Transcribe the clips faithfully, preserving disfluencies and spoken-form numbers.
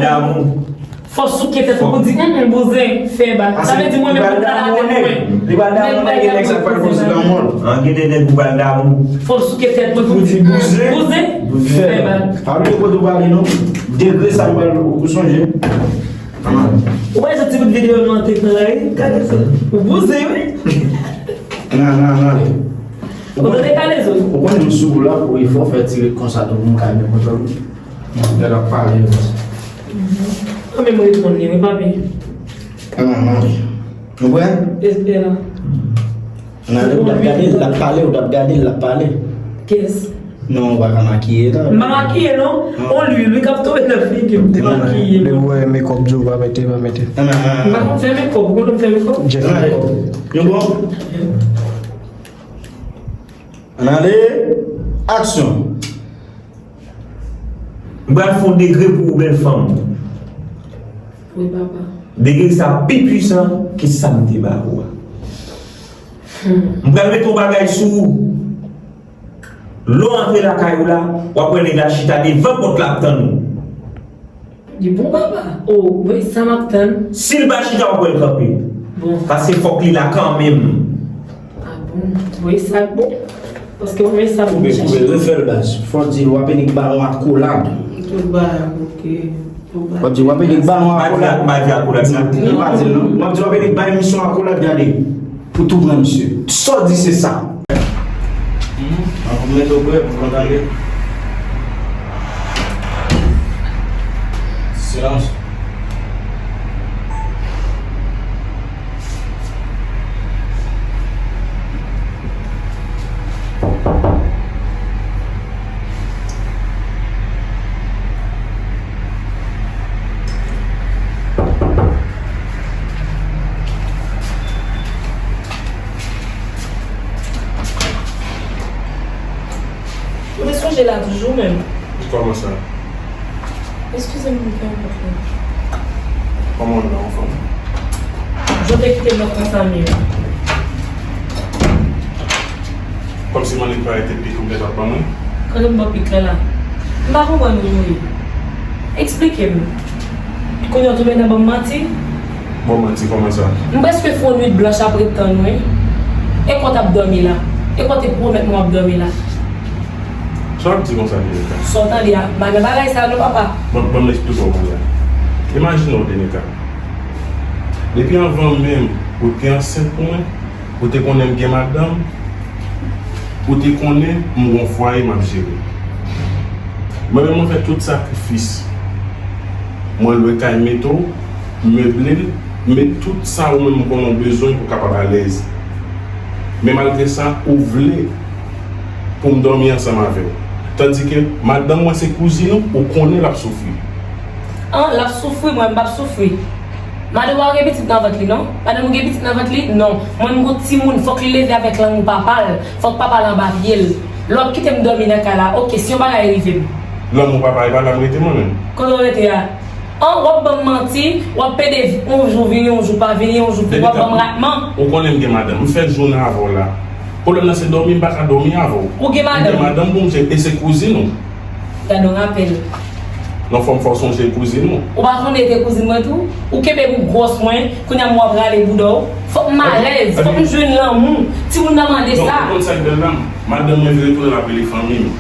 Damou. Fò souke tèt ou pou di, "Hum, hum, bouzen, fè bak." Sa vle di mwen menm pou pral atè mwen. Li pral damou, men gen nèg sa k pral fòse lanmò. An, gen de nèg pou pral damou. Fò souke tèt mwen pou di, "Hum, bouzen, bouzen, fè bak." Pa bliye kote w prale non. Degre sa m pral ou sonje. Ou wè jan ti bout videyo nou an te pran la, wi? Gade sa. Ou bouzen, wi. Nan, nan, nan. Ou tande kalezo? Ou konnen m sou ou la pou efò fè ti ret konsa tou pou m ka gen kontwòl ou. Lè l ap pale yo. An menm reponn li, wi, papi. An, an, an. Nou prè? Espera. Ann ale, ou t ap gade l, l ap pale, ou t ap gade l, l ap pale. Kiyès? Non, ou pa ka makiye, non. M pa makiye, non. Non. On lwil, wi, k ap tonbe nan figi m, te makiye. Depi w wè makeup di w pa mete, pa mete. An, an, an, an. M pa konn fè makeup, ou konn fè makeup? Jeff makeup. Nou bon? Ann ale, aksyon. M pral fè yon degre pou ou, bèl fanm. Wi, papa. Degre sa pi pwisan ke sa m te ba ou a. Hmm. M pral mete yon bagay sou ou. Lè w antre lakay ou la, w ap wè nèg la chita devan pòt la ap tann ou. Li bon, papa. O, wi, sa m ap tann. Si l pa chita, w ap wè l kanpe. Bon. Paske fòk li la kanmenm. A bon? Wi, sa bon. Paske w wè sa bon. Koupe, koupe, refè l baz. Fò w di l w ap vin ba yon akolad. Tout bagay, oke. Tout bagay. W ap di w ap vin ba yon akolad. Pa di akolad sa. Li pa di l non. W ap di w ap vin bay misye yon akolad, gade. Pou tou pran misye. Sa w di se sa. An pou mete w prè pou kontakte. Silans. Ou te sonje la toujou menm? Kòman sa? Eskize m, m fè yon pòt la. Kòman w ye la, anfòm? Jan w te kite m nan konsa m ye. Kòmsi mannik pa rete pik ou gentan ban mwen? Kote m ban pik la la? M pa konprann ou, wi. Eksplike m. Kounye a w tonbe nan ban m manti? Ban m manti kòman sa? M prèske fè yon nwit blanch ap ret tann ou, wi. E kote w ap dòmi la? E kote w te pwomèt mwen w ap dòmi la? Sa w ap di konsa, Denika? Sa w tande a? M pa nan bagay sa yo non, papa. Ban, ban m eksplike w manzè. Imajine w, Denika. Depi anvan menm ou te ansent pou mwen, ou te konnen m gen madanm, ou te konnen m gon fwaye m ap jere. Mwen menm, mwen fè tout sakrifis. Mwen lwe kay Meto, meble l, met tout sa ou menm ou konnen w bezwen pou w kapab alèz. Men malgre sa, ou vle pou m dòmi ansanm avè w. Tandike madanm mwen se kouzin ou, ou konnen l ap soufri. An, l ap soufri, mwen m p ap soufri. Madanm ou gen pitit nan vant li, non? Madanm ou gen pitit nan vant li? Non. Mwen m gon timoun, fòk li leve avèk lanmou papa l, fòk papa l anba pye l. Lè w ap kite m dòmi nan kay la, oke, si yon bagay rive m. Lanmou papa e pa la m rete mwen menm. Kote w rete a? An, w ap ban m manti, w ap pede yon jou vini, yon jou pa vini, yon jou vini, w ap ban m ratman. Ou konnen m gen madanm, m fè jounen avè w la. Pwoblèm nan se dòmi, m pa ka dòmi avè w. Ou gen madanm? M gen madanm pou m jere, e se kouzin ou. Gade yon rapèl. Nan fòm fò w sonje kouzin ou. Ou pa konnen e te kouzin mwen tou? Ou kenbe m gwòs mwen, kounye a m wè w ap rale bouda w. Fòk m alèz, fòk m jwenn lanmou. Timoun nan mande sa. Non, ou konn sa k bèl la? Madanm mwen vire tounen l ap rele fanmi m.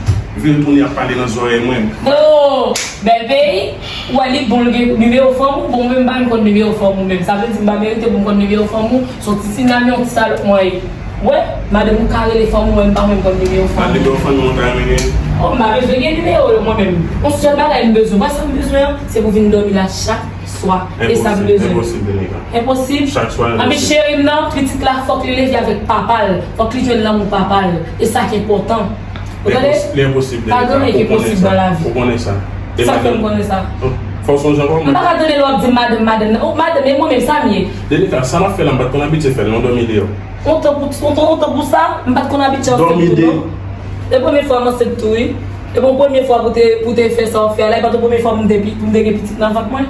Vire tounen ap pale nan zòrèy mwen. Oh, bèl peyi. Ou wè li bon, li gen nimewo fanm ou, bon, mwen menm m pa menm konn nimewo fanm ou menm. Sa vle di m pa merite pou m konn nimewo fanm ou, se yon ti sinamyon, yon ti salòp mwen ye. Wè, madanm ou ka rele fanm ou, mwen m pa menm konn nimewo fanm ou. Nimewo fanm ou ta renmen gen? Oh, m pa bezwen gen nimewo yo mwen menm. Yon sèl bagay m bezwen. Wè sa m bezwen an, se pou vin dòmi la chak swa. E sa m bezwen. Enposib, Denika. Enposib? Chak swa, enposib. Anpi cheri m nan, pitit la fòk li leve avèk papa l. Fòk li jwenn lanmou papa l. E sa ki enpòtan. Ou tande? Li enposib, Denika. Pa gen anyen ki posib nan lavi. Ou konnen sa. Sa fè m konnen sa. Fò w sonje ankò. M pa ka tande lè w ap di madanm, madanm nan. Oh, madanm, e mwen menm sa m ye. Denika, sa m ap fè la, m pa t konn abitye fè l, non, dòmi deyò. Ontan pou, ontan, ontan pou sa, m pa t konn abitye anfèt tou, non. E premye fwa m ansent tou, wi. E bon, premye fwa pou te, pou te fè sa w fè a la, e pa t premye fwa pou m te pi-, pou m te gen pitit nan vant mwen.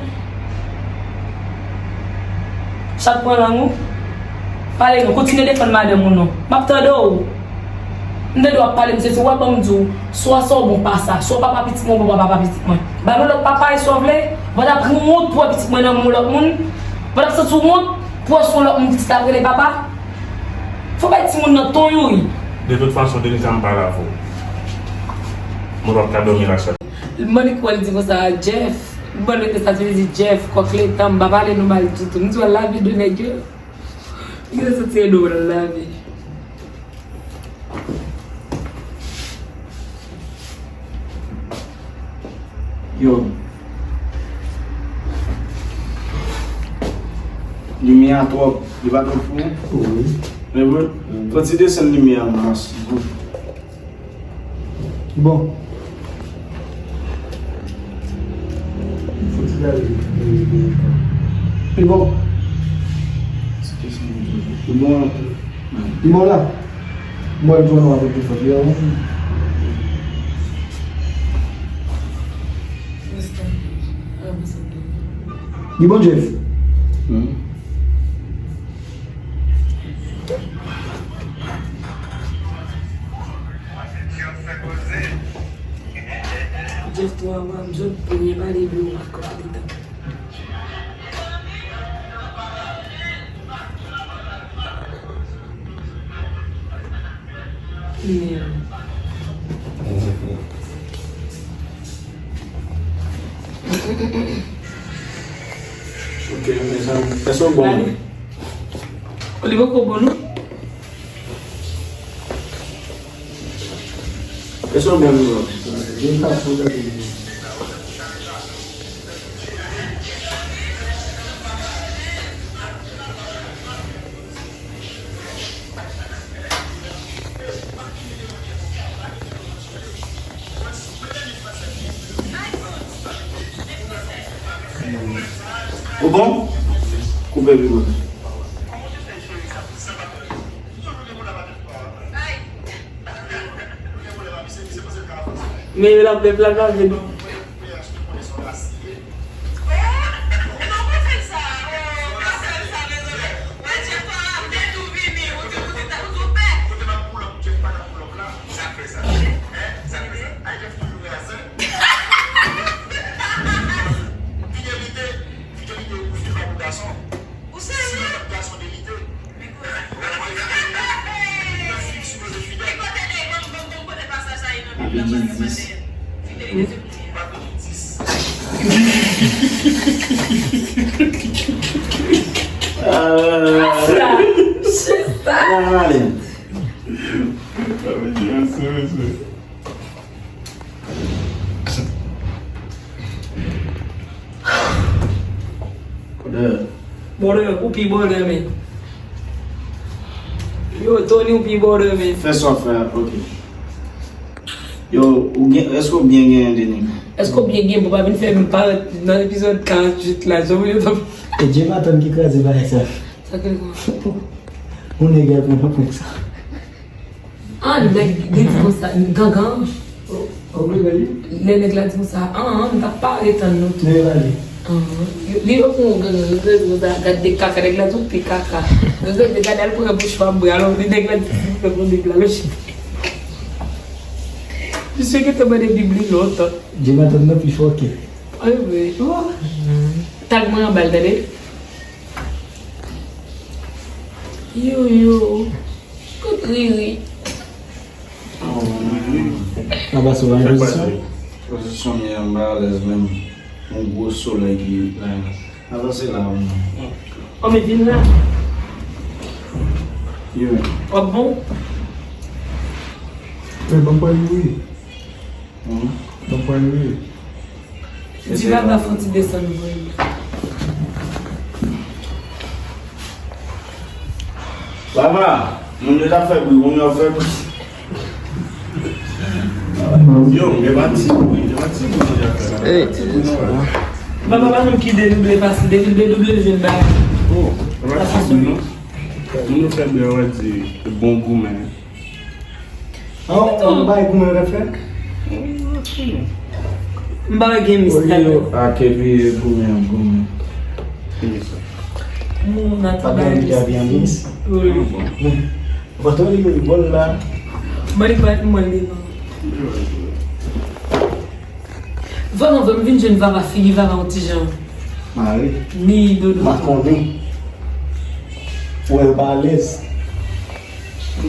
Chat pran lang ou. Pale non, kontinye defann madanm ou non. M ap tande w. M tande w ap pale, m sezi, w ap ban m di w, swa sa w bon pa sa, swa papa pitit mwen, ou bon pa papa pitit mwen. Ba nou lòt papa e sa w vle, Pandan ap gen wont pou wè pitit mwen nan men lòt moun, pandan ap santi wont pou wè se yon lòt moun pitit ap rele papa. Fò bay timoun nan ton youri. De tout fason, Denise, m pa la avè w. Mwen p ap ka dòmi la sèl. Mwen li kwè l di konsa, Jeff. Mwen li konsa, li di, Jeff, kòk letan, m pa pale nou mal ditou. M di, wè lavi de nèg yo. M te santi e dou nan lavi. Yo. Limyè a twòp. Li pa twòp fou? Wi. E vre? Fò ti desann limyè a, mas. Bon. Fò ti gade. Pi bon. Pi bon. Li bon la. Mwen jwenn w avèk telefòn li an. Li bon, Jeff? Hmm. Jeff twa wa m jwenn premye pale de w ak kòk letan. Ok, mezanmi. Èske w bon? Li poko bon, non? Èske w bon, non? Ou bon? Koupe pi bon. Men yo la, pèp la ka vin. Apre dis. Sa, sa. Bòdè. Bòdè, ou pi bòdè, men. Yo, Tony, ou pi bòdè, men. Fè sa w fè a, ok. Yo, ou gen, èske w byen genyen, Denis? Èske w byen genyen? Bon, pa vin fè m parèt nan epizòd karanntuit la, jan w ye. E Djematon ki kraze bagay sa. Sa ke l gen? Yon nèg al pran nan prank sa. Ah, nèg li di konsa, gangan. Lè nèg la di konsa, ah, ah, m t ap pare tann nou tou. Ah, ah. Li yo pou yon gangan, li di konsa, gad de kaka, nèg la tou pi kaka. Nèg la di, gad al pran bouch pa m bwe, alò, li nèg la di, pou nèg la, lòchit. Misye gentan mande Bib li lontan. Djematon nan pi fòkè. Ay, wi. Tag mwen anba l, tande. Yo, yo. Kot Riri? Anba sou an pozisyon. Pozisyon m ye an, m pa alèz menm. Yon gwo solèy ki la la. Avanse la, wi. Ann, men vin la. Yo. W ap bon? Men ban m pran youri. Hmm? Ban m pran youri. Diva va fè yon ti desann vre. Papa, moun yo t ap fè bri, moun yo ap fè bri. Yo, men pa ti bri, men pa ti bri, moun yo ap fè la. Hey. Papa, pa menm ki dedoble fasil, depi dedoble l vin bay. Oh, men pa ti bri, non. Moun yo fè bri, yo di, bon goumen. An, an bay goumen w t ap fè? M pa wè gen mis ladan. Oye, a ke pi goumen an goumen. Moun nan ti bay mis. Patnè m te abiye an mis. Wi. Bon. Bon, to li bòl la. Mwen li pa mwen li non. Vrèman vre, m vin jwenn Vava, figi Vava yon ti jan. Mare. Ni dodo. M pa konnen. Ou wè l pa alèz. Ou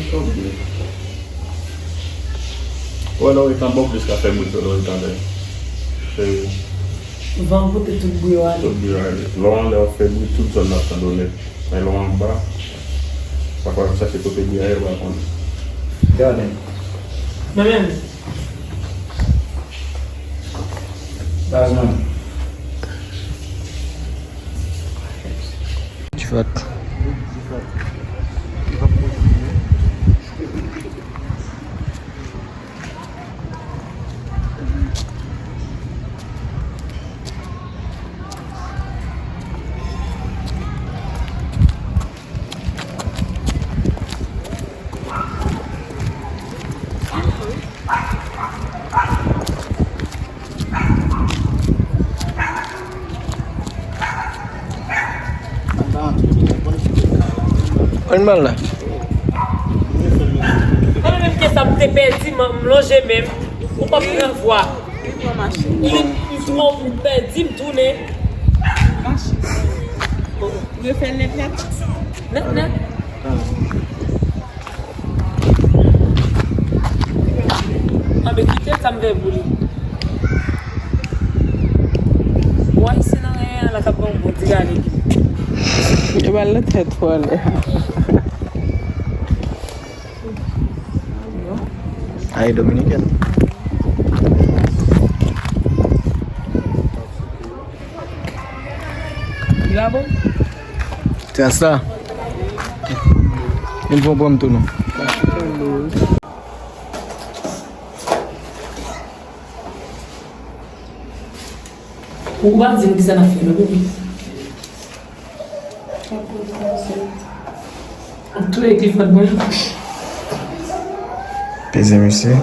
wè lè w ret anba w plis ka fè bri ke lè w ret anlè. Se Van pote tout bri yo ale. Tout bri yo ale. Lè w anlè w ap fè bri, tout zòn nan ap tande w nèt. Men lè w anba, pafwa w ap chache kote bri a ye, ou pa konnen. Gade. Mwen menm. Baz mwen. Jifat. Ann ba l la. Mwen menm ke sa m te pèdi, m, m lonje men m. Ou p ap pran vwa. M, m twò, m pèdi, m tounen. Ou refè l nèt nèt? Nèt nèt. Anben kite l, sa m fè pou li. Bon, Ayisyen nan renmen an la k ap ban m bon ti gade. Yo ba l nan tèt fò lè. Ay, Dominiken. Li pa bon? Tras la. Vin pran pran m tou non. Ou pa di m kisa n ap fè non, bebe. Tou e Clifford mwen. Peze misye.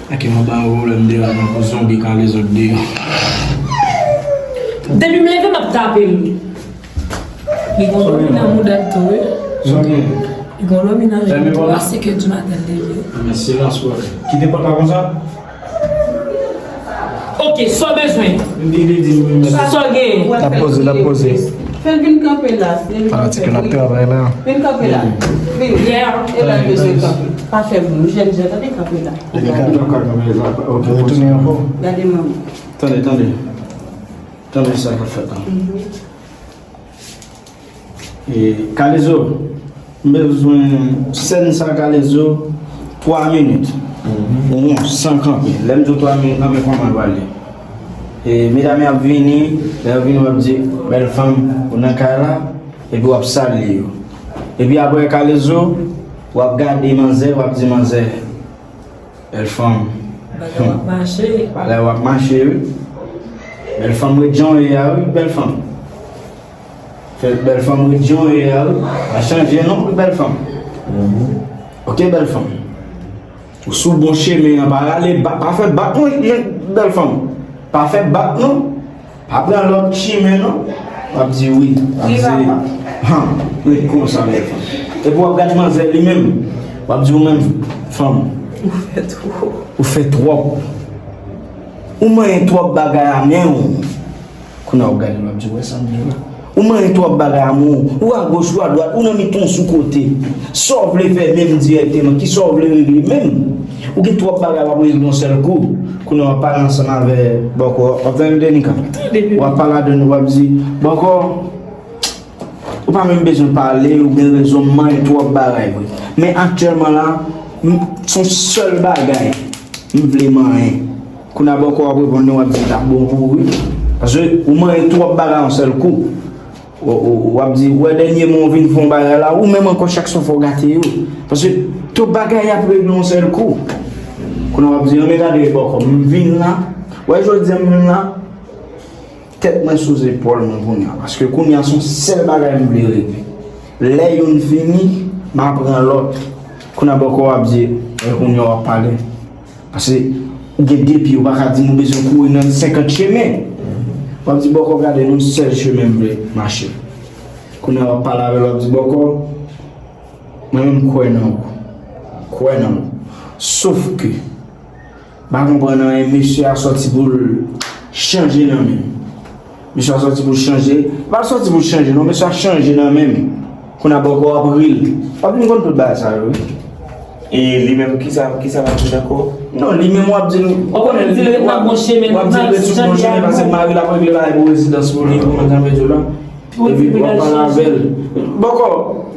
Ake mwen ba yo pwoblèm deyò a, nan pou zonbi kale zòt deyò. Depi m leve, m ap tape l. Li gon lòmi nan mouda l tou, wi. Zonbi. Li gon lòmi nan je l tou, a senk è di maten l leve. Men silans, wè. Kite pòt la konsa. Ok, sa w bezwen? Li, li di m, sa w gen? L ap poze, l ap poze. Fè l vin kanpe la. Fanatik yo n ap travay la. Vin kanpe la. Vin. Yeah. E la l bezwen kanpe. Pa fè moun, jèn, jèn, tande kanpe la. Li kanpe. Ok, retounen ankò. Gade manman. Tande, tande. Tande sa k ap fèt la. Mhm. E, Kalezo, m bezwen sèn sa, Kalezo, twa minit. Mhm. Ou won, san kanpe. Lè m di w twa minit, nan men kòman l pral ye. E, medam yo ap vini, lè yo vini, w ap di, "Bèl fanm, ou nan kay la?" Epi w ap salye yo. Epi apre, Kalezo, w ap gade manzè, w ap di, "Manzè, bèl fanm." Bagay w ap mache. Bagay w ap mache, wi. Bèl fanm ret jan w ye a, wi, bèl fanm. Fè bèl fanm ret jan w ye a, wi. Pa chanje non, wi, bèl fanm. Mhm. Ok, bèl fanm. Ou sou bon chemen an, pa rale, pa, pa fè bak non, bèl fanm. Pa fè bak non. Pa pran lòt chimen non. W ap di wi. W ap di, han, wi, konsa, bèl fanm. Epi w ap gade manzè li menm. W ap di, "Ou menm, fanm, ou fè twòp. Ou fè twòp. Ou manyen twòp bagay a men w." Kounye a w ap gade l, w ap di, "Wè sa m di la. Ou manyen twòp bagay a men w. Ou agoch, ou adwat, ou nan mitan w sou kote. Sa w vle fè menm dirèkteman, kisa w vle regle menm? Ou gen twòp bagay w ap regle yon sèl kou." Kounye a w ap pale ansanm avè bòkò, w ap tande Denika. W ap pale a Denika, w ap di, "Bòkò, ou pa menm bezwen pale, ou gen rezon, m manyen twòp bagay vre. Men aktyèlman la, m, se yon sèl bagay m vle manyen." Kounye a bòkò w ap reponn li, w ap di, "L ap bon pou ou, wi." Paske ou manyen twòp bagay yon sèl kou. Ou, ou, w ap di, ou wè dènye mwa w vin fè yon bagay la, ou menm ankò chak swa fò w gate yo. Paske tout bagay ap regle yon sèl kou. Kounye a w ap di, "Ann gade bòkò, m vin la." Wè jodi a m vin la, tèt mwen sou zepòl mwen kounye a. Paske kounye a se yon sèl bagay m vle regle. Lè youn fini, m a pran lòt. Kounye a bòkò w ap di, e kounye a w ap pale. Paske ou gen de pye, ou pa ka di m ou bezwen kouri nan senkant chemen. W ap di, "Bòkò, gade, yon sèl chemen m vle mache." Kounye a w ap pale avè l, w ap di, "Bòkò, mwen menm m kwè nan ou. M kwè nan ou. Sof ke, m pa konprann anyen, mesye a sòti pou l Chanje nan men m. Mesye a sòti pou chanje. Li pa sòti pou chanje non, mesye a chanje nan men m. Kounye a bòkò ap ri l. W ap vin konn tout bagay sa yo wi. E li menm, kisa, kisa l ap di ankò? Non, li menm w ap di l, ou konnen li, w ap, w ap di l ret sou bon chemen paske mari l ap regle bagay pou rezidans pou li, pou manzè mèt yo la. Epi w ap pale avè l. Bòkò,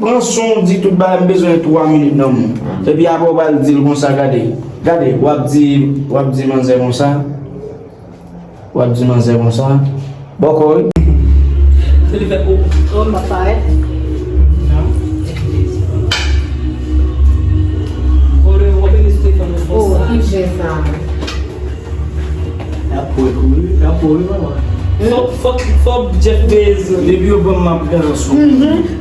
pran son w, di tout bagay, m bezwen twa minit nan men w. Epi apre w pral di l konsa, gade, gade, w ap di, w ap di manzè konsa. W ap di manzè konsa. Bòkò wi. Se li fè pou. Oh, m ap parèt. Oh, ki jen sa. L ap kouri, kouri, l ap kouri, manman. Fò, fò, fò Jeff Bezos. Depi yo ban m, m ap pran sou.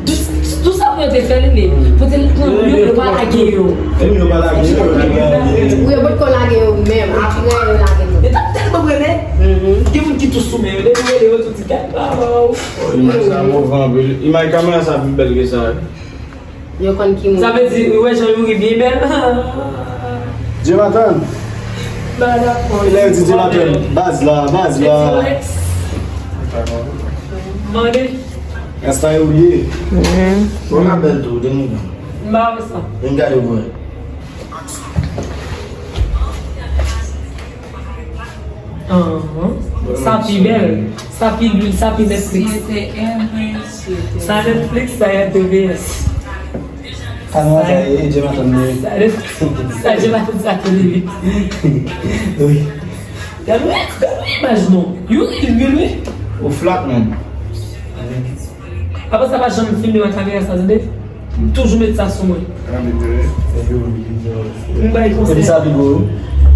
Tou, tou sa pou yo te fè li, pou te pran yo, yo pa lage yo. Wi, yo potko lage yo menm. Apre, yo lage yo. Yo t ap tèlman renmen. Gen moun ki tou sou men yo. Depi yo rele yo, tou di, "Gad, waw." Oh, imaj sa move anpil. Imaj kamera sa pi bèl ke sa, wi. Yo konn ki moun. Sa vle di, ou wè jan Youri byen bèl? Jonathan. Lè yo di Jonathan, baz la, baz la. Mande. Esta yo ye. Bon, m ap bèl tou, de nou. M pa wè sa. Vin gade pou mwen. Ahn. Sa pi bèl. Sa pi lwil, sa pi Netflix. Sa Netflix, sa R T V S. Sa Jonathan ye. Sa Netflix, sa Tele huit. Wi. Gade, gade imaj non. Youri lwil, wi. Ou flat, man. Apre sa, pa janm filme ak kamera sa, tande? Toujou met sa sou mwen. M bay konsèy.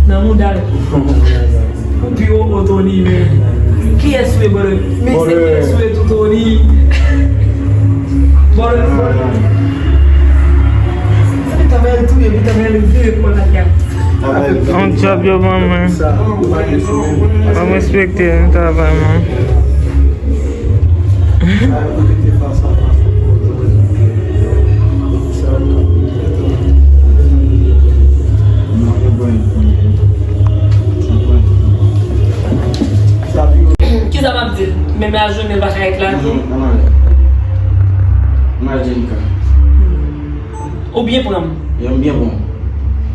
Nan mouda l. Ou pi wo, wo Tony, men. Kiyès ou ye, brother? Men se kiyès ou ye tou, Tony? Brother, brother. Se pita mwen touye, pita mwen vire kò l atè. On djòb yo ban mwen. Ban m respekte travay mwen. Kisa m ap di l? Menm lajounen l pa ka ret la tou. Imajine ka. Ou byen pran m. Yo, m byen pran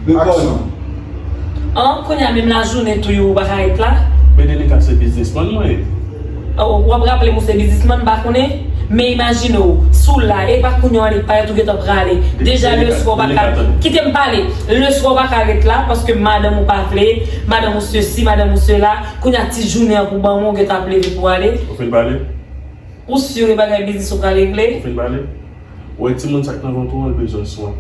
w. Aksyon. An, kounye a menm lajounen tou yo ou pa ka ret la. Men Denika se biznismann mwen ye. O, w ap raple m ou se biznismann, m pa konnen. Men imajine w, si w la, e pa kounye a w annik parèt ou gentan prale. Deja leswa w pa ka, kite m pale. Leswa w pa ka ret la, paske madanm ou pa vle, madanm ou sesi, madanm ou sela. Kounye a ti jounen an pou ban mwen, ou gentan ap leve pou ale. Ou fin pale? Ou si e bagay biznis ou ka regle? Ou fin pale? Ou wè timoun sa k nan vant ou an, l bezwen swen.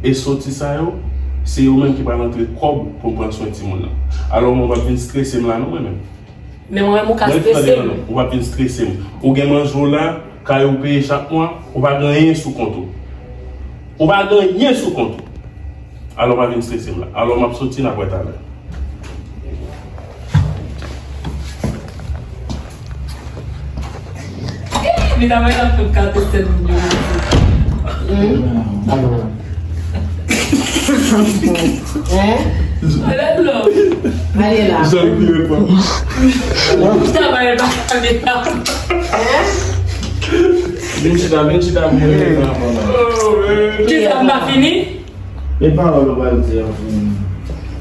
E soti sa yo, se yo menm ki pral antre kòb pou pran swen timoun nan. Alò mwen, ou p ap vin strese m la non, mwen menm. Men mwen menm ou ka strese m. Ou p ap vin strese m. Ou gen manje w la, kay ou peye chak mwa, ou pa gen anyen sou kont ou. Ou pa gen anyen sou kont ou. Alò pa vin strese m la. Alò m ap soti, n ap wè talè. Vin avè n ap tout ka teste nou. Hein? Ale la. Jan li pire pa. Travay pa ale la. Hein? Vin chita, vin chita, mwen. Chita, m pa fini? E pawòl ou pral di an pou nou.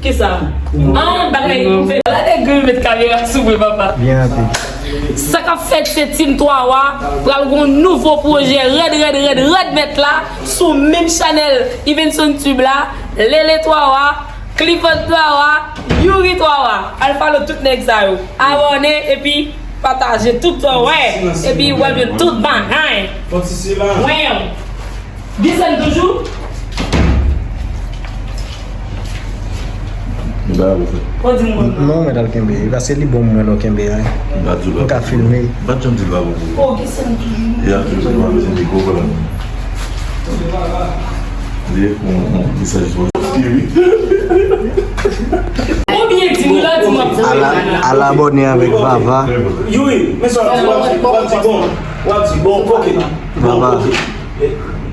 Kisa? An, bagay pou fè. Gade gri met kamera sou mwen, papa. Byen rapid. Sa k ap fèt se Team twa Wa pral gon nouvo pwojè rèd, rèd, rèd, rèd mèt la sou menm chanèl Ivenson Tube la, Lele twa Wa, Clifford twa Wa, Youri twa Wa. Al follow tout nèg sa yo. Abòne epi pataje tout sa w wè. Epi w ap jwenn tout bagay. Fò ti silans. Wè. Desann toujou. Li pa la pou fè. Kò di mwen. Non, mwen t al kenbe. Paske li bon mwen lè w kenbe a. M ka filme. M pa t janm di l pa bon pou ou. Oh, desann toujou. E a toujou se mwen bezwen di gwo pwoblèm. Li yon, yon mesaj pou ou. Ou byen di m la, di m ap. Al abòne avèk Vava. Youri, men sa, w ap di, w ap di bon. W ap di bon, ok. Bon, ok.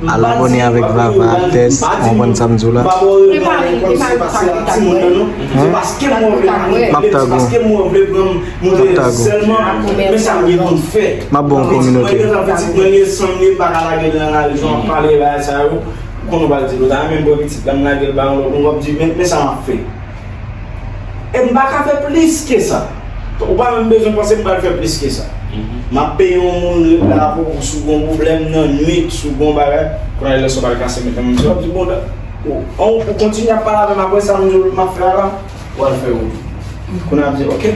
Al abòne avèk Vava Actès, w konprann sa m di w la? Epa li, epa li pa gen tag mwen. Hein? M ap tag ou. M ap tag ou. M ap ba w yon kominote. E m pa ka fè plis ke sa. Ou pa menm bezwen panse m pral fè plis ke sa. M ap peye yon moun ret la pou ou si w gen yon pwoblèm nan nwit, si w gen yon bagay. Kounye a lè sa w pral kase met nan men m, w ap di, "Bon, ou, ou, ou kontinye ap pale avè m apre sa m di w m ap fè a la, w al fè wout ou." Kounye a ap di, "Oke."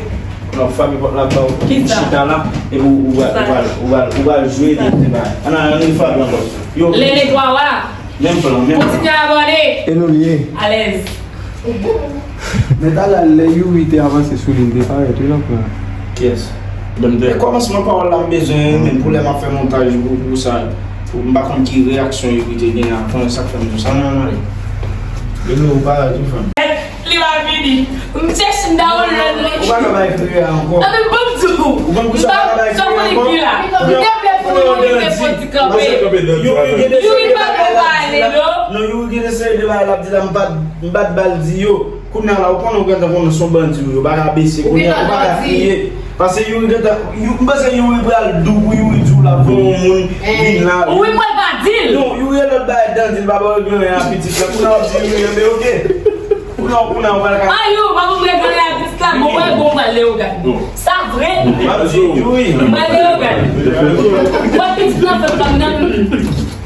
Kounye a w ap frape pòt la ba w, chita la, epi w, ou pral, ou pral, ou pral, ou pral jwe, epi w te bay. Ann al, ann al frape ankò. Yo. Lele twa wa. Menm plan, menm plan. Kontinye abòne. E nou l ye. Alèz. Men talè a lè Youri te avanse sou li, m te parèt wi nan plan. Kiyès? E kòmansman pawòl la m bezwen, men pou lè m ap fè montaj pou, pou sa, pou m pa konn ki reyaksyon Youri te genyen a, konnen sa k fè m di w sa, non, non, non. Youri, ou parèt wi, frè m. Li pa vini. M chèche m download li. Ou pa ka bay kriye a ankò. Anben, ban m di w. Ou konn kisa ou pa ka bay kriye a ankò? Kounye a, kounye a w dandi. Youri gen de seri de bagay la. Non, Youri gen de seri de bagay la, ap di la, m pa t, m pa t ba l di yo. Kounye a la, ou konnen ou gentan konnen se yon bandi ou ye, ou pa ka bese. Kounye a, ou pa ka kriye. Paske Youri gentan, Youri, m panse Youri pral dou pou Youri di w l ap voye yon moun vin la. Wi, mwen pa di l. Non, Youri e lòt bagay dandi, l pa ba w regle anyen a pitit la. Kounye a w ap di Youri, enben oke. Kounye a, kounye a, w pral ka. A yo, pa pou m regle anyen a pitit la, bon, wè, bon, pral Leyogàn. Sa vre? M ap di Youri. Pral Leyogàn. Wè, pitit la fè m nan.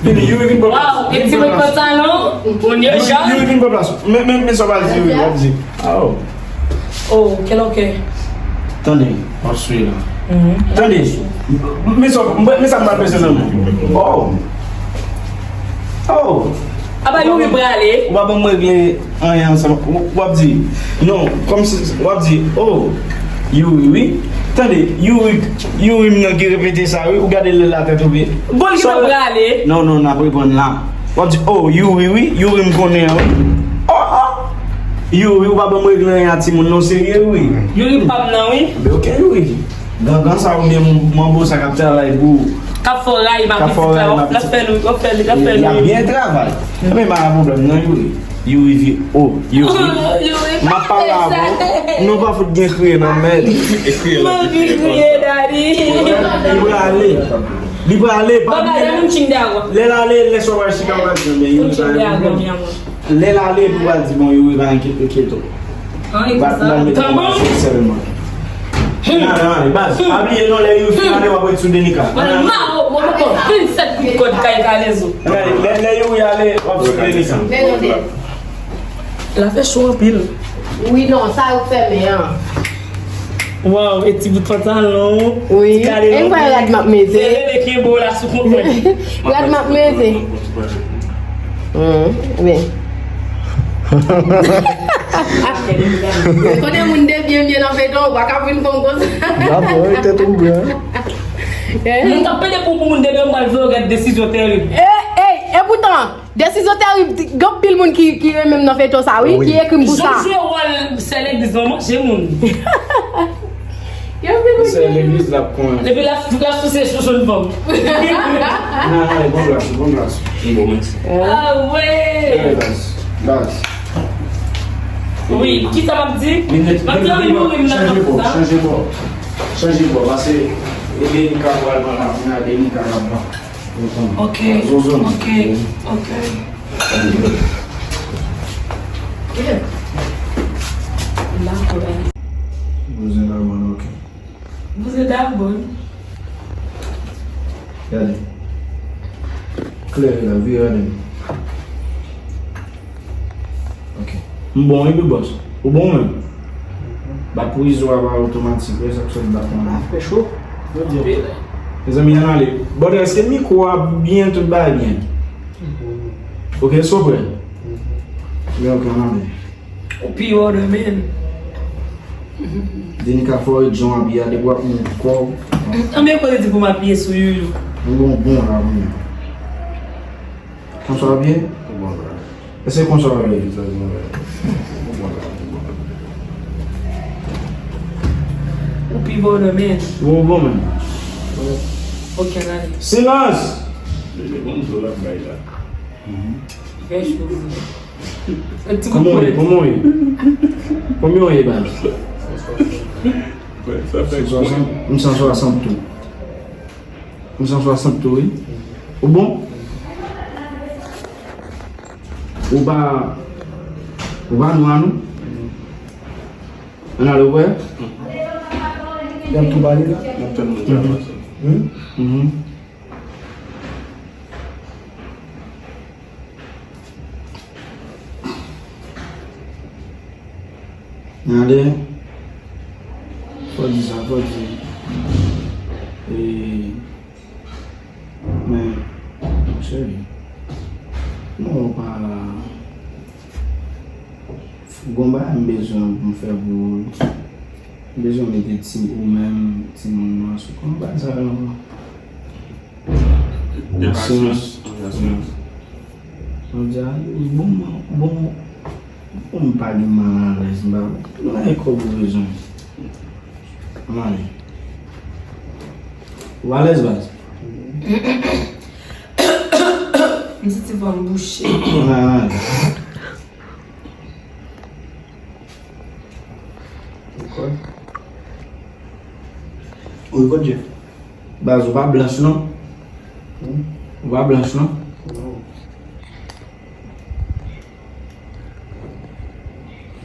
Vini, Youri vin pran plas. Waw, e ti mwen pantalon, Youri vin pran plas. Men, men, men sa w pral di Youri, w ap di. Oh. Oh, kèl oke. Tande, w ap swiv la. Tande, men sa, men sa m pral peze nan men. Oh. Oh. Aba Youri prale. Ou pa ban m regle anyen ansanm. W, w ap di, non, kòmsi, w ap di, oh, Youri, wi. Tande, Youri, Youri m nan ki repete sa, wi. Ou gade l la tèt ou pye. Bon, li pa prale. Non, non, n ap reprann la. W ap di, oh, Youri, wi. Youri m konnen an, wi. Oh, oh. Youri, ou pa ban m regle anyen a timoun, non, serye, wi. Youri pa m nan, wi. Ben, oke, Youri. Gangan sa oubyen manbo sa k ap travay pou ou. K ap fè w rayi m ak pitit la, w ap fè l, w ap fè l, w ap fè l. L ap byen travay. Ebyen, pa gen pwoblèm, non, Youri. Youri vi, oh, Youri. M ap pale avè w. Non, pa fout gen kriye nan men. Manmi kriye, daddy. Li prale. Li prale, pa bliye. Lè l ale, lè sa w al chita, w al di, men Youri pa gen pwoblèm. Lè l ale, pou w al di, bon, Youri pa enkyete w. Ann, e konsa. Tanbou. Sèlman. Nan, nan, baz, pa bliye non, lè Youri fin ale, w ap ret sou Denika. Mwen mare w, mwen poko vennsèt kout kòd kay kalezo. Lè, lè Youri ale, w ap sou Denika. L ap fè cho anpil. Wi, non, sa yo fèmen an. Waw, e ti bout pantalon. Wi. Ti kale lonbrik. E m wè rad m ap mete. Se lele kenbe w la sou kont mwen. Rad m ap mete. Hmm, men. Kote moun debyen byen nan feyton, ou pa ka vin konn konsa. Bravo, wi, tèt ou byen. Moun k ap pede pou, pou moun debyen, m pral fè yo gad desizyon tèrib. Ey, ey, epoutan, desizyon tèrib, gen anpil moun ki, ki renmen m nan feyton sa, wi, ki ekri m pou sa. Jan w jwe wòl sè legliz lan, manje moun. Sè legliz la ap konnen. Epi l ap, l ap souse chouchoun fanm. Nan, nan, bon plas, bon plas. Bon, mèsi. Ah, wi. Baz, baz. Wi, kisa m ap di? M ap di anvi mouri m nan sa. Chanje bò, chanje bò. Chanje bò, pase e Denika pral pran la, kounye a Denika pral pran. Ok, ok, ok. Bouzen la, mwen, ok. Bouzen la, bon. Gade. Klere la, vire gade. Ok. M bon, wi, Big Boss. Ou bon, menm? Bat pou Izo a pa otomatik, wi, sa k fè m bat mwen. Fè cho. Mezanmi, ann ale. Brother, èske mikwo a byen, tout bagay byen? Ok, èske w prè? Byen, ok, ann ale. Ou pi wò de men. Denika fò e jan w ap ye a, depi w ap mete kò w. Anben, kote di pou m apiye sou youyou? Ou bon, bon la, mwen. Konsa w ap ye? Ou bon la. Èske konsa w ap ye? Ou bon la, ou bon la. Ou pi bon nan men. Ou bon men. Ok, n ale. Silans! Li konn zo l ap bay la. Fè cho vre. Kòman w ye? Kòman w ye? Kòman w ye, baz? M san swasant tou. M san swasant tou, wi. Ou bon? Ou pa, ou pa nwa, non? Ann ale, ou kwè? Y ap tou pale la. Y ap tann moun sa pase. Gade, fò di sa, fò di. E, men, cheri, non, ou pa, gon bagay m bezwen pou m fè pou ou. M bezwen mete ti ou menm, timoun nan sou kont bagay sa yo. Yon asyans. Yon asyans. Jodi a, bon, bon, bon, m pa gen malalèz, m pa, m pa gen kòb ou bezwen. Ann ale. Ou alèz, baz? M santi vwa m bouche. Ann ale, ann ale. Ou rekòd, Jeff? Baz, ou pa blanch non. Ou pa blanch non.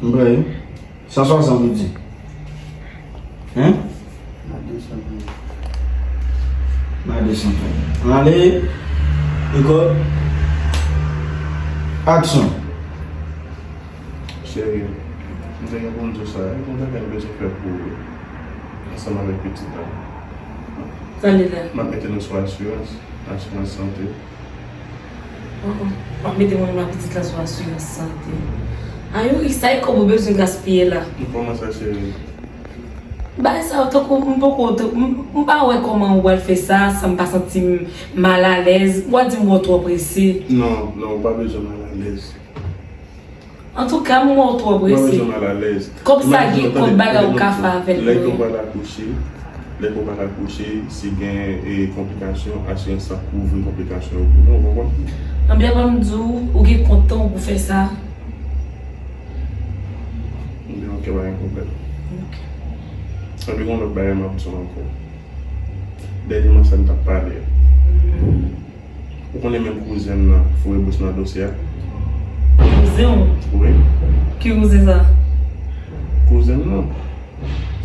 M prè wi. San swasant ou di. Hein? Nan de san. Nan de san. Ann ale. Rekòd. Aksyon. Cheri, m te gen pou m di w sa, e konn bagay m bezwen fè pou ou ansanm avèk pitit la. Sa l ye la? M ap mete nou sou asirans, asirans sante. Oh, oh. W ap mete mwen menm ak pitit la sou asirans sante. Ayo, sa e kòb ou bezwen gaspiye la? Kòman sa, cheri? Bagay sa yo, tankou m poko, m, m pa wè kòman ou pral fè sa san m pa santi m malalèz. W a di m wè w twò prese. Non, non, ou pa bezwen malalèz. Antouka, m wè w twò prese. Kòb sa gen kòb bagay ou ka fè avè l. Lè ke w pral akouche, lè ke w pral akouche, si gen e, konplikasyon, asirans lan kouvri konplikasyon yo pou nou, ou konprann? Anben, ban m di w, ou gen kont tan w pou fè sa. Anben, ok, pa gen pwoblèm. Ok. Anben, gen yon lòt bagay m ap di w ankò. Dènyèman, sa n t ap pale a. Ou konnen menm kouzen m nan foure bouch nan dosye a? Kouzen w? Wi. Ki kouzen sa? Kouzen m nan.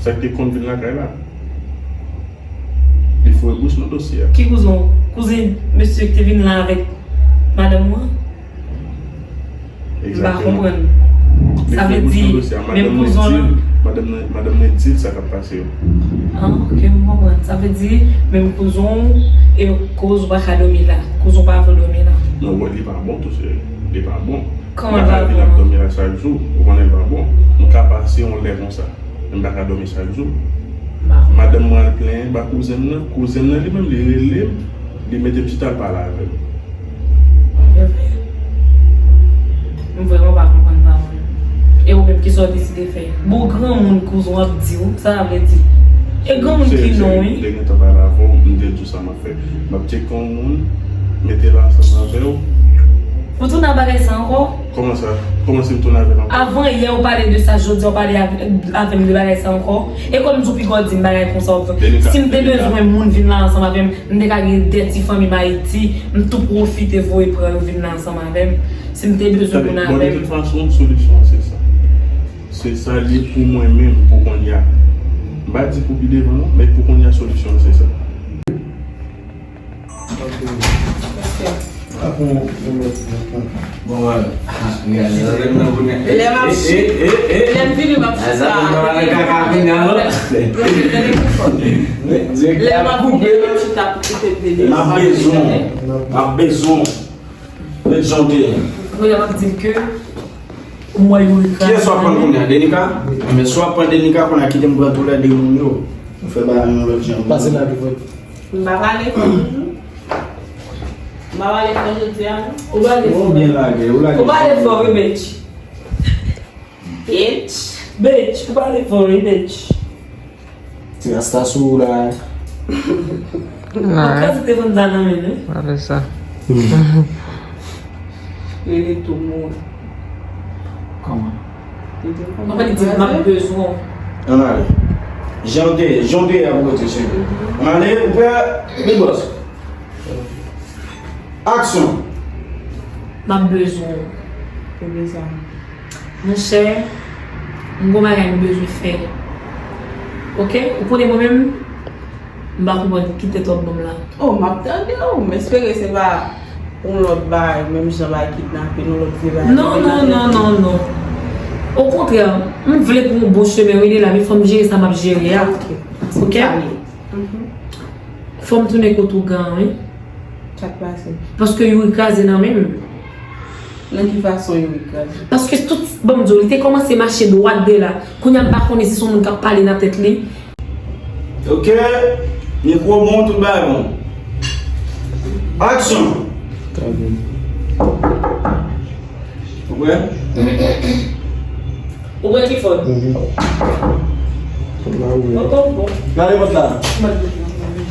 Sa ki te konn vin lakay la. Li foure bouch nan dosye a. Ki kouzen w? Kouzen mesye ki te vin la avèk madanm ou an? M pa konprann. Sa vle di, menm kouzen w lan. Madanm mwen di l sa k ap pase yo. Ah, ok, m konprann. Sa vle di, menm kouzen w, e koz ou pa ka dòmi la. Koz ou pa vle dòmi la. Non, wè, li pa bon tou, cheri. Li pa bon. Kòman l pa bon? M pa ka vin ap dòmi la chak jou. Ou konnen l pa bon. M ka pase yon lè konsa. Men m pa ka dòmi chak jou. Madanm mwen al plenyen ba kouzen m nan. Kouzen m nan, li menm, li rele m. Li mete m chita al pale avè l. M vrèman pa konprann sa mwen. E ou menm kisa w deside fè? Bon granmoun kouzen w ap di w, sa sa vle di? E granmoun ki non wi. M te gentan pale avè w, m te di w sa m ap fè. M ap tcheke yon moun, mete l ansanm avè w. Ou tounen ak bagay sa ankò? Kòman sa? Kòman si m tounen avè l ankò? Avan yè ou pale de sa, jodi a ou pale avè m de bagay sa ankò? E kòm m di w piga w di m bagay konsa w ap fè. Si m te bezwen moun vin la ansanm avè m, m te ka gen de ti fanmi m Ayiti, m tou pwofite voye pran yo vin la ansanm avè m. Si m te bezwen moun avè m. Bon, de tout fason, solisyon an se sa. Se sa l ye pou mwen menm, pou kounye a. M pa di pou pi devan non, men pou kounye a, solisyon an se sa. Bon, wala. Lè m ap, lè m vini, m ap chita. Lè m ap vini, m ap chita pou koute m. M ap bezwen, m ap bezwen. Lè jan w te ye. Kounye a m ap di l ke ou mwen yon ekran. Kiyès w ap pran kounye a? Denika? Men si w ap pran Denika, kounye a kite m pran toulède moun yo. Nou fè bagay yon lòt jan. Pase la, pi vre. M pa pale fò toujou. M pa pale fò jodi a non. Ou pale fò. Ou byen lage, ou lage. Ou pale fò wi, bitch. Bitch. Bitch, ou pale fò wi, bitch. Ti rasta sou ou la. Mwen kraze telefòn sa nan men nou. Gade sa. Rele tou mouri. Kòman? Mwen pa di m ap bezwen w. Ann ale. Jan w te ye, jan w te ye a pou kote cheve. Ann ale, ou prè? Big Boss. Aksyon. M ap bezwen w. Pou bezwen. Monchè, m gon bagay m bezwen fè. Oke? Ou konnen mwen menm, m pa konprann ki tèt w ap ban m la. Oh, m ap tande w. M espere se pa yon lòt bagay, menm jan bagay kidnape, yon lòt vye bagay. Non, non, non, non, non. Okontrè, m vle pou yon bon chemen, wi, li la, men fò m jere sa m ap jere a. Oke. Oke? Sa ye. Mhm. Fò m tounen kote ougan an, wi. Sa k pase? Paske Youri kraze nan men m. Nan ki fason Youri kraze? Paske tout, ban m di w, li te kòmanse mache dwat de la. Kounye a m pa konnen si se yon moun k ap pale nan tèt li. Oke, mikwo bon, tout bagay bon. Aksyon! Ou prè? Ou wè ki fòt? Mhm. Mwen pa wè. Mwen pa wè. Gade pòt la. Mwen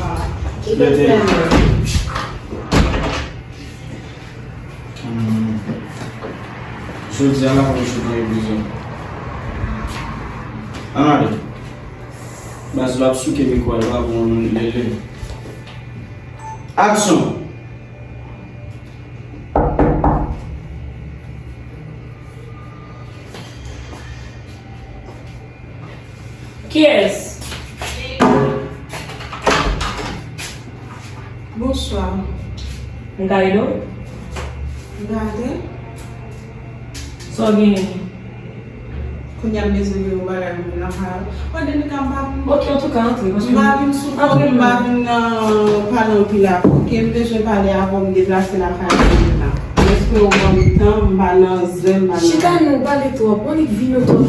pa wè. Mete. Hmm. Jodi a la, mwen chita nan prizon. Ann ale. Baz la ap souke mikwo a, li pa bon lele. Aksyon! Kiyès? Bonswa. M ka ede w? Gade. Sa w genyen? Kounye a m bezwen gen yon bagay pou m lakay ou. Mwen depi kan m pa vin. Ok, antouka, antre, paske m pa vin sou kont, m pa vin nan pale anpil avè w. Ok, m bezwen pale avè w, m deplase lakay ou la. Mwen espere w ban m tan, m pa nan zen, m pa nan. Chita non, ou pale twòp, ou annik vin twòp.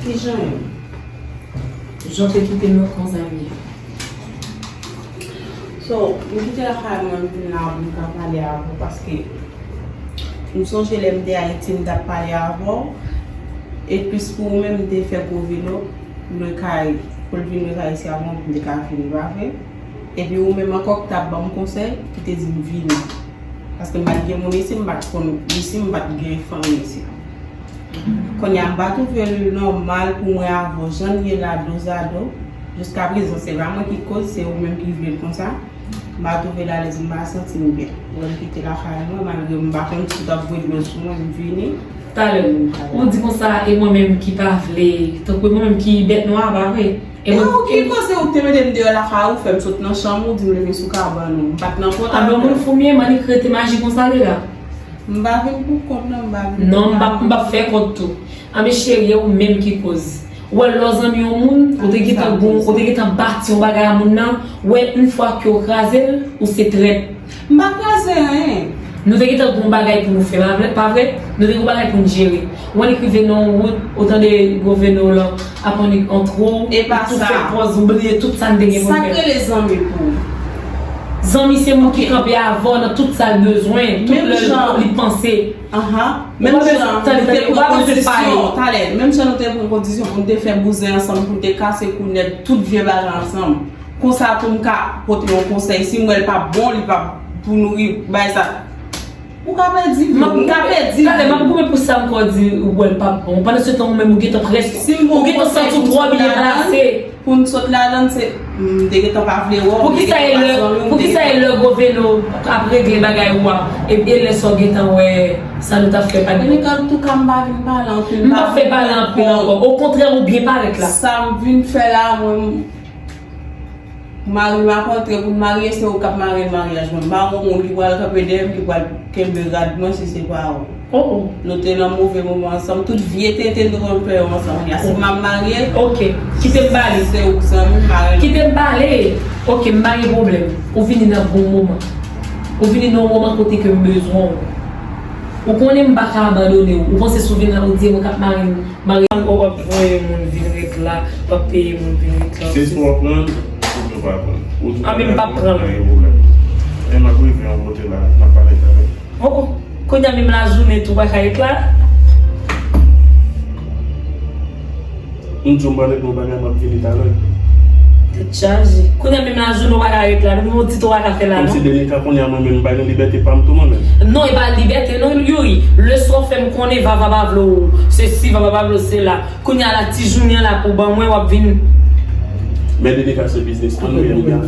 Kijan ye? Jan w te kite m nan konsa m ye. So, m kite lakay mwen, m vin la pou m ka pale avè w, paske m sonje lè m te Ayiti, m t ap pale avè w. E plis pou ou menm, m te fè gwo velo, m lwe kay, pou l vin lwe kay isi avè w, pou m te ka vini, pa vre? Epi ou menm ankò ki t ap ban m konsèy, ki te di m vini. Paske m pa t gen moun isi, m pa t konn isi, m pa t gen fanmi isi. Kounye a, m pa twouve l nòmal pou mwen avè w, jan n ye la, dozado, jiskaprezan, se pa mwen ki koz, se ou menm ki vle l konsa. M pa twouve l alèz, m pa santi m byen. Lè m kite lakay mwen, malgre m pa konn si w t ap voye dlo sou mwen, m vini. Talè, ou di konsa, e mwen menm ki pa vle, tankou e mwen menm ki bèt nwa, pa vre? E mwen, ou ki koze ou te mete m deyò lakay ou, fè m sot nan chanm ou, di m leve sou kabann ou. M pa t nan kont avè w. Alò, moun fou m ye, m annik rete maji konsa li la. M pa vin pou kont non, m pa vin pou kont. Non, m p ap, m p ap fè kont tou. Anben cheri, e ou menm ki koz. Ou wè lè w zanmi yon moun, ou te gentan gon, ou te gentan bati yon bagay a moun nan, ou wè yon fwa ke w kraze l, ou se trèt. M pa kraze anyen. Nou te gentan gon bagay pou nou fè, pa vre, pa vre? Nou te gon bagay pou n jere. Ou annik rive nan yon wout, ou tande Goveno lan ap annik antre w, ou tou fè pòz, ou bliye tout sa n te gen pou n fè. Sa k rele zanmi pou ou? Zanmi se moun ki kanpe avè w nan tout sa l bezwen, tout lè li panse. Ahan. Menm jan nou te pran kondisyon, talè, menm jan nou te pran kondisyon pou n te fè bouzen ansanm, pou n te kase kou nèt, tout vye bagay ansanm. Konsa tou m ka pote yon konsèy. Si m wè l p ap bon, li p ap pou nouri bagay sa. Ou ka pèdi vi w, m ka pèdi vi m. Talè, m ap goumen pou sa m kwè w di ou wè l p ap bon. Pandan se tan ou menm ou gentan prèske, ou gentan santi w twò byen plase. Pou n sot ladan l, se, m te gentan pa vle wè w, m te gentan pa zanmi w, m te gentan. Poukisa e lè Goveno ap regle bagay ou a, e, e lè sa w gentan wè sa nou t ap fè pa t bon? Antouka, m pa vin pale anpil. M p ap fè pale anpil ankò. Okontrè, ou byen parèt la. Sa m vin fè la, mwen, mari m ap antre pou n marye, se ou k ap mare maryaj mwen. M pa yon moun ki pral kanpe dèyè m, ki pral kenbe rad mwen si se pa ou. Oh, oh. Nou te nan move moman ansanm. Tout vye tenten nou konn fè yo ansanm. Kounye a, si m ap marye, ok, kite m pale. Se ou k zanmi m, mari m. Kite m pale. Ok, m pa gen pwoblèm. Ou vini nan bon moman. Ou vini nan yon moman kote ke m bezwen w. Ou konnen m pa ka abandone w. Ou panse si w vin la, ou di e mwen k ap mare m. Mari, w ap voye moun vin ret la, w ap peye moun vin ret la osi. Se swa w pran l, oubyen w pa pran l. Anben m p ap pran l. Pa gen pwoblèm. Men m ap rive yon kote la, n ap pale talè. Oh, oh. Kounye a menm lajounen tou pa ka ret la. M di w m pral regle yon bagay, m ap vini talè. Tèt chaje. Kounye a menm la jounen w pa ka ret la, menm yon ti tan w pa ka fè la non. Kòmsi Denika kounye a mwen menm m bay nou libète pa m tou mwen menm. Non, e pa libète non Youri. Leswa w fè m konnen Vava pa vle w. Se si Vava pa vle w se la. Kounye a la ti jounen an la pou ban mwen w ap vin. Men Denika se biznismann wi, amiga.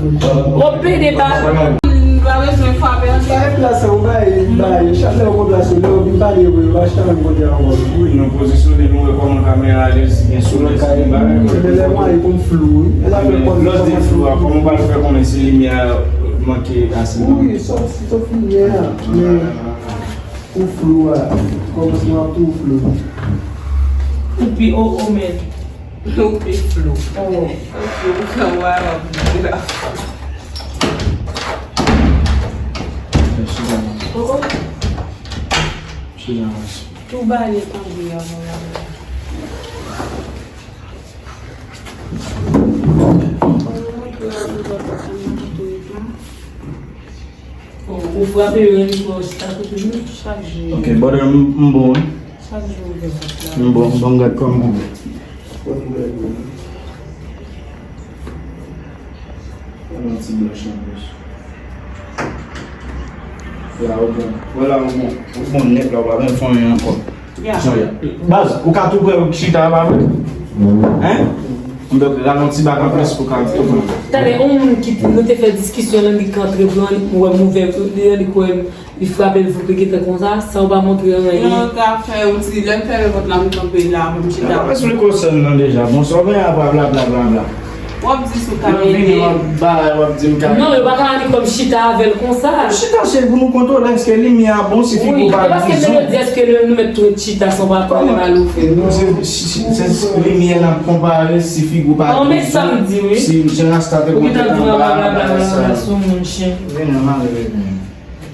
Bon pede pa. M pa bezwen frape ansanm. Sa e plas ou bay, bay. Chak lè ou pran plas ou, lè ou vin pale vre, ou pa chita menm kote a ankò. Wi, nou pozisyone nou wè kòman kamera a lèz gen soulèy si gen bagay. Men lè mwen e konn flou wi. E la fè kòm lòs de flou a, kòman ou pral fè konnen si limyè a manke ase? Wi, sòf, sòf limyè a. Men ou flou a. Kòmansman ap tou flou. Ou pi o o men. Ou pi flou. Oh. Ou flou, ou fè wè w ap di la. Chita. Oh, oh. Chita. Tou bale tonbe avan la. Ou frape yo, René, pou chita kote nou. Chak jou. Ok, brother, m, m bon, wi. Chak jou ou gen pòt la. M bon, m bon, gad kòm m bon. Yon ti blanch nan bouch. Vwala, ou bon. Vwala, ou bon. Ou bon nèt la, ou pa menm fanyen ankò. Jan ya. Baz, ou ka tou prè chita a, pa vre? Hein? M dwe rale yon ti bak anplis pou ka tou prè. Tande, yon moun ki nou te fè diskisyon, l annik antre pran, li wè m ouvè, li annik wè m, li frape l, voup li gentan konsa, sa ou pa montre anyen. Non, ka fè yon ti, lè m fèmen pòt la, m kanpe la, pou m chita. Nan pa esplike w sèn nan deja. Bon, sa w genyen a blablabla. W ap di sou kamera. Lè w vini, w ap bay, w ap di m kamera. Non, yo pa ka annik fè m chita avè l konsa. Chita se pou nou kontwole èske limyè a bon, si figi w pa vizyon. Wi, e paske Melody, èske nou mèt tou chita san w pa pale mal ou fè. Non, se, se, se, se limyè n ap konpare, si figi w pa vizyon. Bon, men sa m di, wi. Si jan rasta te konte anba, bagay sa. Ou gentan di m blablabla sou moun chen. Vini, m ale, vini.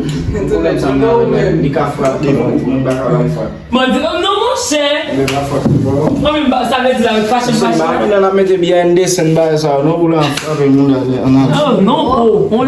Pwoblèm sa m nan li ka frap devan ou, mwen pa ka bay frap. Mwen di, oh, non, monchè. Mwen pa frap devan ou. Mwen menm, sa vle di la, fache m fache. Mwen pa nan ap mete byen desann bagay sa yo, non, pou la frape moun ale, an ale. Oh, non, oh, on